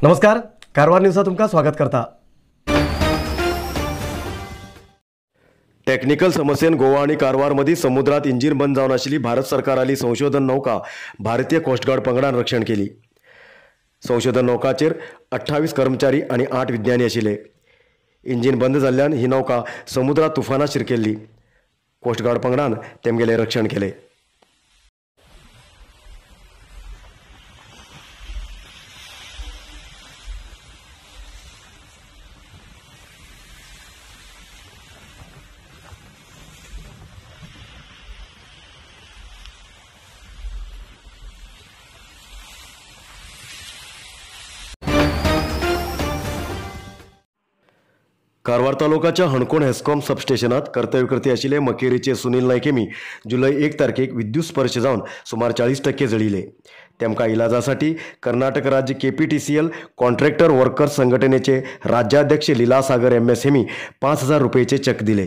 नमस्कार, कारवार न्यूजात तुमकां स्वागत करता। टेक्निकल समस्येन गोवा आनी कारवार मदीं समुद्रात इंजीन बंद जावन आशिल्ली भारत सरकाराली संशोधन नौका भारतीय कोस्टगार्ड पंगडान रक्षण केली। संशोधन नौकाचेर 28 कर्मचारी आनी 8 विज्ञानी आशिल्ले। इंजीन बंद जाल्ल्यान ही नौका समुद्रात तुफानात शिरकेल्ली। कोस्टगार्ड पंगडान तेमगेलें रक्षण केलें। कारवार तालुक्याच्या हणकोण हेस्कॉम सबस्टेशनात कर्तव्य करती आशिल्ले मकेरीचे सुनील नायक हेमी जुलय 1 तारखेक विद्युत स्पर्श जावन सुमार 40% जळिले। तेमकां इलाजासाठी कर्नाटक राज्य KPTCL contractor workers संघटनेचे राज्याध्यक्ष लीलासागर MS Hemi 5,000 रुपयेचे चेक दिले।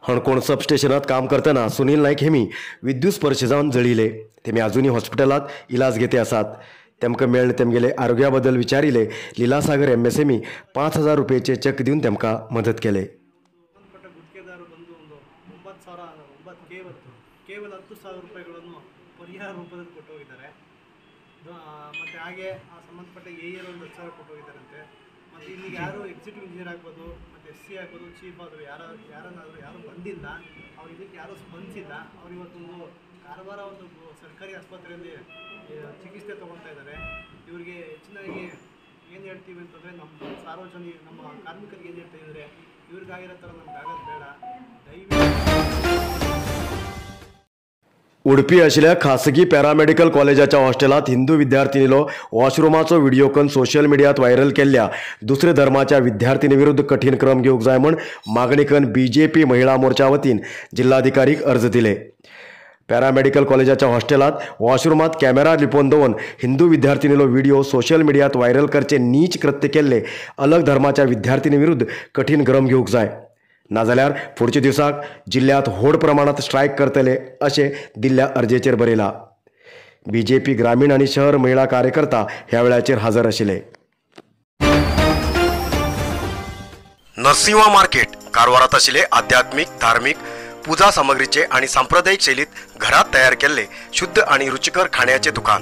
हणकोण सबस्टेशनात काम करतना सुनील नायक हेमी विद्युत स्पर्श जावन जळिले। तेमी अजूनय हॉस्पिटलात इलाज घेते आसात। तेमकां मेळ्ळे तेमगेले आरोग्या बद्दल विचारिले लीलासागर MSME 5,000 रुपयेचे चेक दिवन तेमकां मदत केले। ಗುತ್ತಿಗೆದಾರರು ಬಂದು ಒಂದು 9,000 ಕೇವಲ 10,000 ರೂಪಾಯಿಗಳನ್ನು ಪರಿಹಾರ ರೂಪದಲ್ಲಿ ಕೊಟ್ಟು ಹೋಗಿದ್ದಾರೆ. ಮತ್ತು ಹಾಗೆ ಆ ಸಂಬಂಧಪಟ್ಟ ಎ ಒಂದು 10,000 ಕೊಟ್ಟು ಹೋಗಿದ್ದಾರಂತೆ. ಮತ್ತು ಇಲ್ಲಿಗೆ ಯಾರು ಎಕ್ಸಿಕ್ಯೂಟಿವ್ ಇಂಜಿನಿಯರ್ ಆಗ್ಬೋದು, ಮತ್ತು ಎಸ್ ಸಿ ಆಗ್ಬೋದು, ಚೀಫ್ ಆದರು ಯಾರನ್ನಾದರೂ ಯಾರೂ ಬಂದಿಲ್ಲ. ಅವ್ರು ಇದಕ್ಕೆ ಯಾರೂ ಸ್ಪಂದಿಸಿಲ್ಲ. ಅವ್ರು ಇವತ್ತೊಂದು ಕಾರವಾರ ಒಂದು ಸರ್ಕಾರಿ ಆಸ್ಪತ್ರೆಯಲ್ಲಿ ಚಿಕಿತ್ಸೆ ತೊಗೊಳ್ತಾ ಇದ್ದಾರೆ. ಇವರಿಗೆ ಹೆಚ್ಚಿನಾಗಿ ಏನು ಹೇಳ್ತೀವಿ ಅಂತಂದರೆ, ನಮ್ಮ ಸಾರ್ವಜನಿಕ ನಮ್ಮ ಕಾರ್ಮಿಕರಿಗೆ ಏನು ಹೇಳ್ತೀವಿ ಅಂದರೆ, ಇವ್ರಿಗಾಗಿರೋ ಥರ ನಮ್ಗೆ ಆಗೋದು ಬೇಡ, ದಯವಿಟ್ಟು. उडपी आशिल्ल्या खासगी पॅरामेडिकल कॉलेजाच्या हॉस्टेलात हिंदू विद्यार्थिनीलो वॉशरुमाचो व्हिडिओ करून सोशल मिडियात व्हायरल केल्ल्या दुसऱ्या धर्माच्या विद्यार्थिनी विरुद्ध कठीण क्रम घेवंक जाय म्हूण मागणी करून बीजेपी महिला मोर्चा वतीन जिल्हाधिकारीक अर्ज दिले। पॅरामेडिकल कॉलेजाच्या हॉस्टेलात वॉशरुमात कॅमेरा लिपोवन दवरून हिंदू विद्यार्थिनीलो व्हिडिओ सोशल मिडियात व्हायरल करचे नीच कृत्य केल्ले अलग धर्माच्या विद्यार्थिनी विरुद्ध कठीण क्रम घेवंक जाय, नाजाल्यार फुडच्या दिवसाक जिल्ह्यात व्हड प्रमाणात स्ट्रायक करतले अशें दिल्ल्या अर्जेचेर बरयलां। बीजेपी ग्रामीण आनी शहर महिला कार्यकर्ता ह्या वेळाचेर हजर आशिल्ले। नरसिंहा मार्केट कारवारात आशिल्ले आध्यात्मिक, धार्मिक पूजा सामग्रीचे आनी सांप्रदायिक शैलीत घरात तयार केल्ले शुद्ध आनी रुचिकर खाण्याचे दुकान।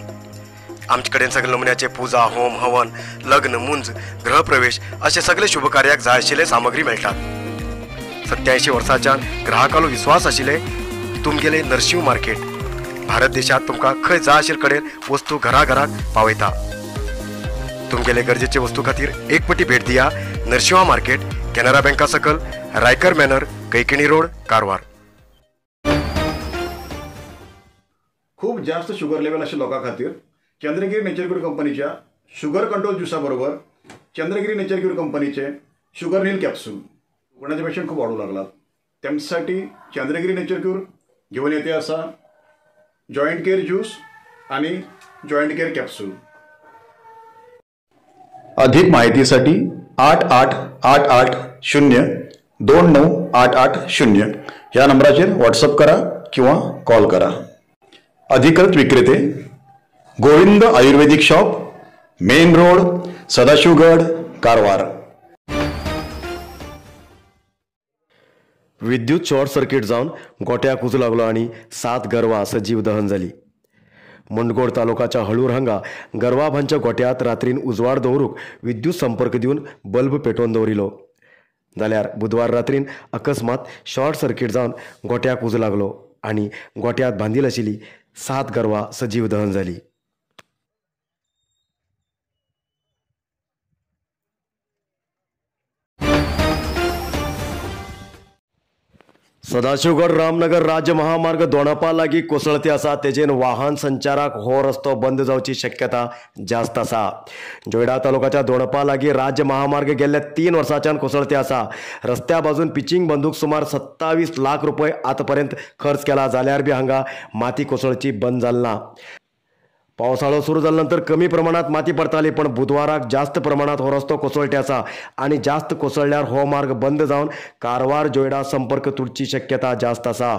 आमचे कडेन सगळे नमुन्याचे पूजा, होम, हवन, लग्न, मुंज, गृहप्रवेश अशे सगळे शुभ कार्याक जाय आशिल्ले सामग्री मेळटात। 87 वर्सांच्यान ग्राहकालो विश्वास आशिल्ले तुमगेले नरसिंह मार्केट भारत देशात तुमकां खंय जाय आशिल्ले कडेन वस्तू घराघराक पावयता। तुमगेले गरजेचे वस्तू खातीर एक पटी भेट दिया नरसिंहा मार्केट, केनरा बँका सकल, रायकर मॅनर, कैकिणी रोड, कारवार। खूप जास्त शुगर लेवल आशिल्ल्या लोकां खातीर चंद्रगिरी नेचर क्यूर कंपनीच्या शुगर कंट्रोल ज्युसा बरोबर चंद्रगिरी नेचर क्यूर कंपनीचे शुगर नील कॅप्सूल कोणाचे पेशंट खूप वाढू लागलात त्यांच्यासाठी चंद्रगिरी नेचर क्यूर घेऊन येते असा जॉईंट केअर ज्यूस आणि जॉईंट केअर कॅप्सूल। अधिक माहितीसाठी 8888 0 29880 ह्या नंबराचेर व्हॉट्सअप करा किंवा कॉल करा। अधिकृत विक्रेते Govind Ayurvedic shop, main road, Sadashivgad, Karwar. विद्युत शॉर्ट सर्किट जावन गोट्याक उजो लागलो आनी 7 गरवां सजीव दहन जाली। मुंडगोड तालुकाच्या हळूर हांगा गरवाभांच्या गोट्यांत रात्रीन उजवाड दवरूंक विद्युत संपर्क दिवन बल्ब पेटोवन दवरिलो, जाल्यार बुधवार रात्रीन अकस्मात शॉर्ट सर्किट जावन गोट्याक उजो लागलो आनी गोट्यांत बांदिल आशिल्ली 7 गरवां सजीव दहन जाली। सदाशिवगड रामनगर राज्य महामार्ग दोणापा लागी कोसळते आसा, तेजेन वाहन संचाराक हो रस्तो बंद जावची शक्यता जास्त आसा। जोयडा तालुक्याच्या दोणपा लागी राज्य महामार्ग गेल्ल्या 3 वर्सांच्यान कोसळते आसा। रस्त्या बाजून पिचिंग बंदूक सुमार 27 लाख रुपये आतापर्यंत खर्च केला, जाल्यार बी हांगा माती कोसळची बंद जाली ना। पावसाळो सुरू जाल्या नंतर कमी प्रमाणात माती पडताली, पण बुधवाराक जास्त प्रमाणात हो रस्तो कोसळटे आसा आनी जास्त कोसळल्यार हो मार्ग बंद जावन कारवार जोयडा संपर्क तुटची शक्यता जास्त आसा।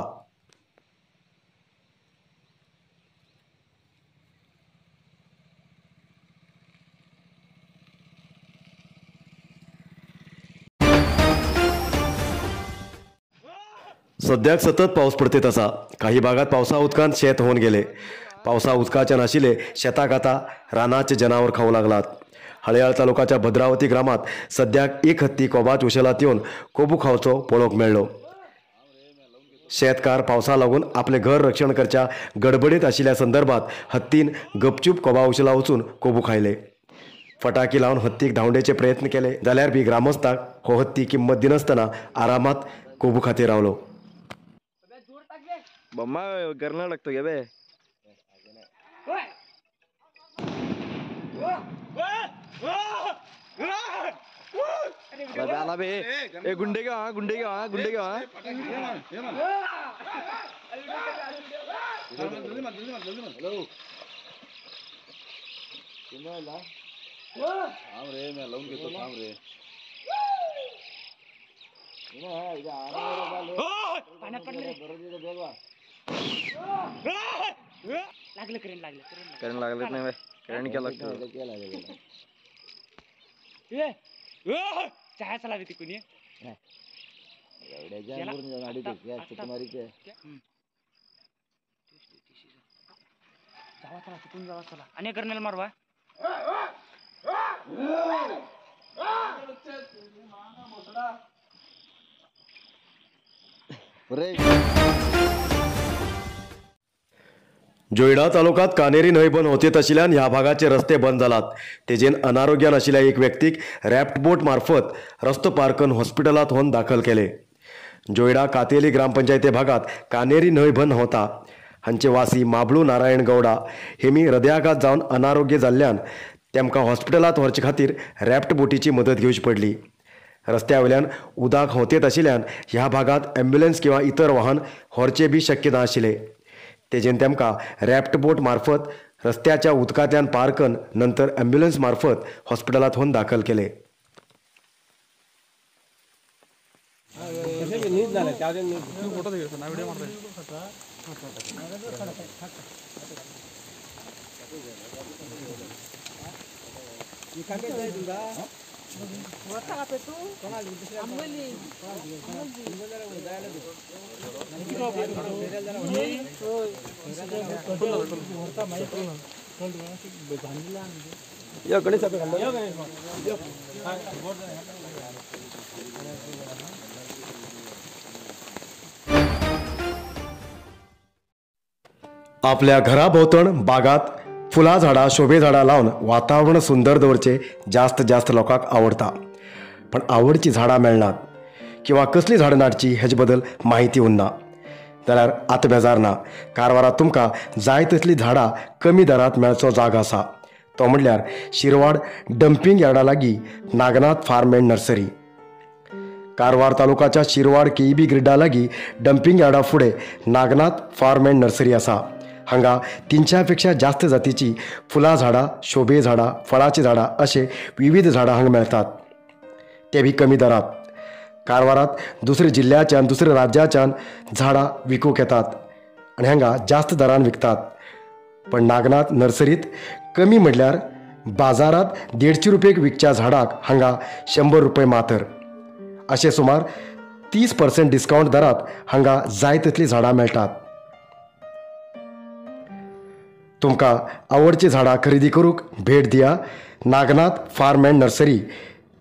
सद्याक सतत पावस पडतेत आसा. काही भागात पावसा उदकान शेत होवन गेले. पावसा उदकाच्यान आशिल्ले शेताक आतां रानाचे जनावर खावंक लागलात. हळयाळ तालुकाच्या भद्रावती ग्रामात सद्याक एक हत्ती कोबाच उशेलात येवन कोबू खावचो पळोवंक मेळ्ळो. शेतकार पावसा लागून आपले घर रक्षण करच्या गडबडीत आशिल्ल्या संदर्भात हत्तीन गपचूप कोबा उशेला वचून कोबू खायले. फटाकी लावन हत्तीक धांवडेचे प्रयत्न केले जाल्यार बी ग्रामस्थाक हो हत्ती किंमत दिनासतना आरामात कोबू खातीर रावलो. बम्मा करणं लागतो गे बे. आला बे. ए गुंडे घ्या, गुंडे घ्या, गुंडे घ्या. थांब रे, मी लावून घेतो, थांब रे. लागलं करंट, लागलं करंट लागलं नाही, करंट केला लागतो. चहा चला ती कोणी जावा, चला तिथून जावा, चला आणि करण्याला मारवा. जोयडा तालुक्यात कानेरी न्हंय बंद होतेत आशिल्ल्यान ह्या भागाचे रस्ते बंद जालात. तेजेन अनारोग्यान आशिल्ल्या एक व्यक्तीक रॅफ्ट बोट मार्फत रस्तो पार करून हॉस्पिटलांत व्हरून दाखल केले. जोयडा कातेली ग्रामपंचायती भागात कानेरी न्हंय बंद होता. हांचे वासी माबलू नारायण गौडा हेमी हृदयाघात जावन अनारोग्य जाल्ल्यान तेमकां हॉस्पिटलांत व्हरचे खातीर रॅफ्ट बोटीची मदत घेवची पडली. रस्त्या वयल्यान उदक होतेत आशिल्ल्यान ह्या भागात ॲम्ब्युलन्स किंवा इतर वाहन व्हरचें बी शक्य नाशिल्लें. तेजेन तेमकां रॅफ्ट बोट मार्फत रस्त्याच्या उदकांतल्यान पार करून नंतर ॲम्ब्युलन्स मार्फत हॉस्पिटलांत व्हरून दाखल केले. आपल्या घराभोवतण बागात फुलां झाडां शोभे झाडां लावन वातावरण सुंदर दवरचें जास्त जास्त लोकांक आवडटा. पण आवडची झाडां मेळनात किंवा कसलीं झाडां नाडची हेजे बद्दल म्हायती उरना जाल्यार आतां बेजार ना. कारवारांत तुमकां जाय तसलीं झाडां कमी दरांत मेळचो जागो आसा, तो म्हणल्यार शिरवाड डंपींग यार्डा लागीं Nagnath farm and nursery. Karwar तालुकाच्या Shirwad केईबी ग्रिडा लागीं डंपींग यार्डा फुडें नागनाथ फार्म अँड नर्सरी आसा. हांगा 300 पेक्षा जास्त जातीची फुलां झाडां, शोभे झाडां, फळाची झाडां असे विविध झाडां हांगा मेळटात, ते बी कमी दरात. कारवारात दुसऱ्या जिल्ह्याच्यान दुसऱ्या राज्याच्यान झाडां विकूंक येतात आनी हांगा जास्त दरान विकतात. पण नागनाथ नर्सरीत कमी म्हणल्यार बाजारात 150 रुपये विकच्या झाडाक हांगा 100 रुपये मातर, अशें सुमार 30% डिस्कावंट दरात हांगा जाय तितलीं झाडां मेळटात. तुमकां आवडची झाडां खरेदी करूंक भेट दिया Nagnath farm and nursery,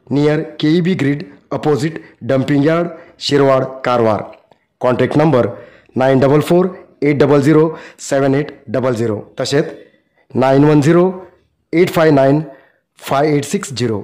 near KEB grid, opposite dumping yard, Shirwad, Karwar. Contact number 944800 7800 तशेंच 910859 5860.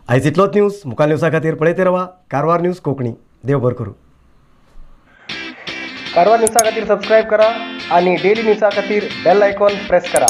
आयज इतलोच न्यूज. मुखार न्यूजा खातीर पळयत रावा कारवार न्यूज कोंकणी. देव बरें करूं. कारवार न्यूजा खातीर सबस्क्रायब करा आनी डेली न्यूजा खातीर बेल आयकॉन प्रेस करा.